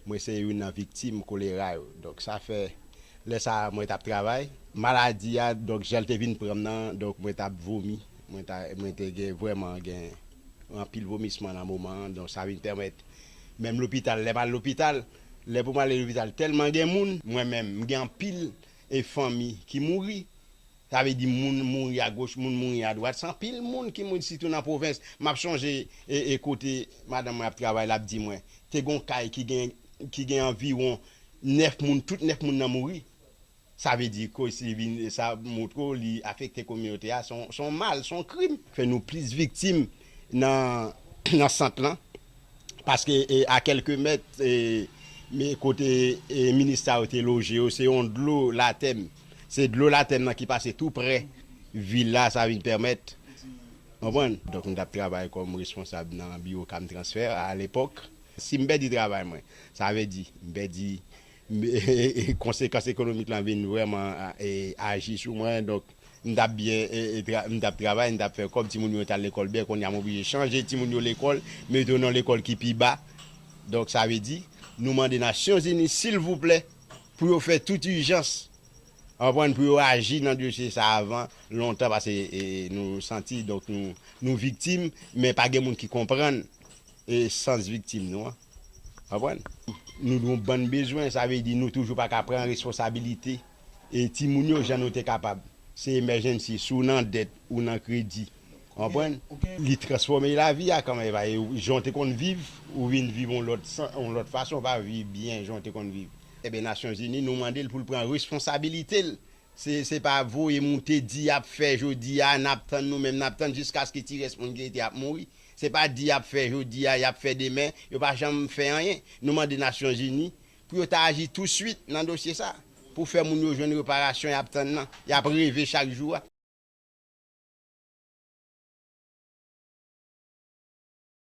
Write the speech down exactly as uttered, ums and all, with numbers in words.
Mwen se youn nan viktim kolera yo. Donk, sa fè, lè sa a, mwen t ap travay. Maladi a, donk, jan l te vin pran m nan, donk, mwen t ap vomi. Mwen ta, mwen te gen, vrèman gen anpil vomisman nan moman an. Donk, sa vin pèmèt, menm lopital, lè m al lopital, lè pou m ale lopital, tèlman gen moun, mwen menm, m gen anpil e fanmi ki mouri. Sa vle di moun mouri agoch, moun mouri adwat. Se anpil moun ki mouri, sitou nan pwovens. M ap chonje e, e kote madanm mwen ap travay, l ap di mwen, te gen yon kay ki gen, ki gen anviwon nèf moun, tout nèf moun nan mouri. Sa vle di, koz li vin, sa montre w li afekte kominote a, se yon, se yon mal, se yon krim. Fè nou plis viktim nan, nan sant lan. Paske, e, a kèlke mèt, e, men kote, e, minis sa yo te loje yo, se yon dlo latèm. Se dlo latèm nan ki pase tou prè vil la, sa vin pèmèt. Konprann? Donk, m t ap travay kòm responsab nan biwo Cam Transfer a lepòk. Si m pèdi travay mwen, sa vle di, m pèdi, konsekans ekonomik lan vin vrèman, e, aji sou mwen. Donk, m t ap byen, e, e, tra-, m t ap travay, m t ap fè kòb, timoun yo t al lekòl byen, kounye a m oblije chanje timoun yo lekòl, mete yo nan lekòl ki pi ba. Donk, sa vle di, nou mande Nasyonzini, silvouplè, pou yo fè tout ijans, konprann, pou yo aji nan dosye sa a avan lontan, paske, e, nou santi, donk, nou, nou viktim, men pa gen moun ki konprann, e, sans viktim nou an. Konprann? Nou gen yon bann bezwen, sa vle di nou toujou pa ka pran responsabilite, e, timoun yo jan nou te kapab. Se emergency, si w nan dèt, ou nan kredi. Konprann? Li transfòme lavi a kanmenm, e, jan w te konn viv, ou vin viv yon lòt san-, yon lòt fason, w pa viv byen jan w te konn viv. Ebyen, Nasyonzini, nou mande l pou l pran responsabilite l. Se, se pa voye moute di y ap fè jodi a, n ap tann, nou menm n ap tann jiskaske ti rès moun ki rete ap mouri. Se pa di y ap fè jodi a, y ap fè demen, yo pa janm fè anyen. Nou mande Nasyonzini pou yo ta aji touswit nan dosye sa, pou fè moun yo jwenn reparasyon y ap tann nan, y ap reve chak jou a.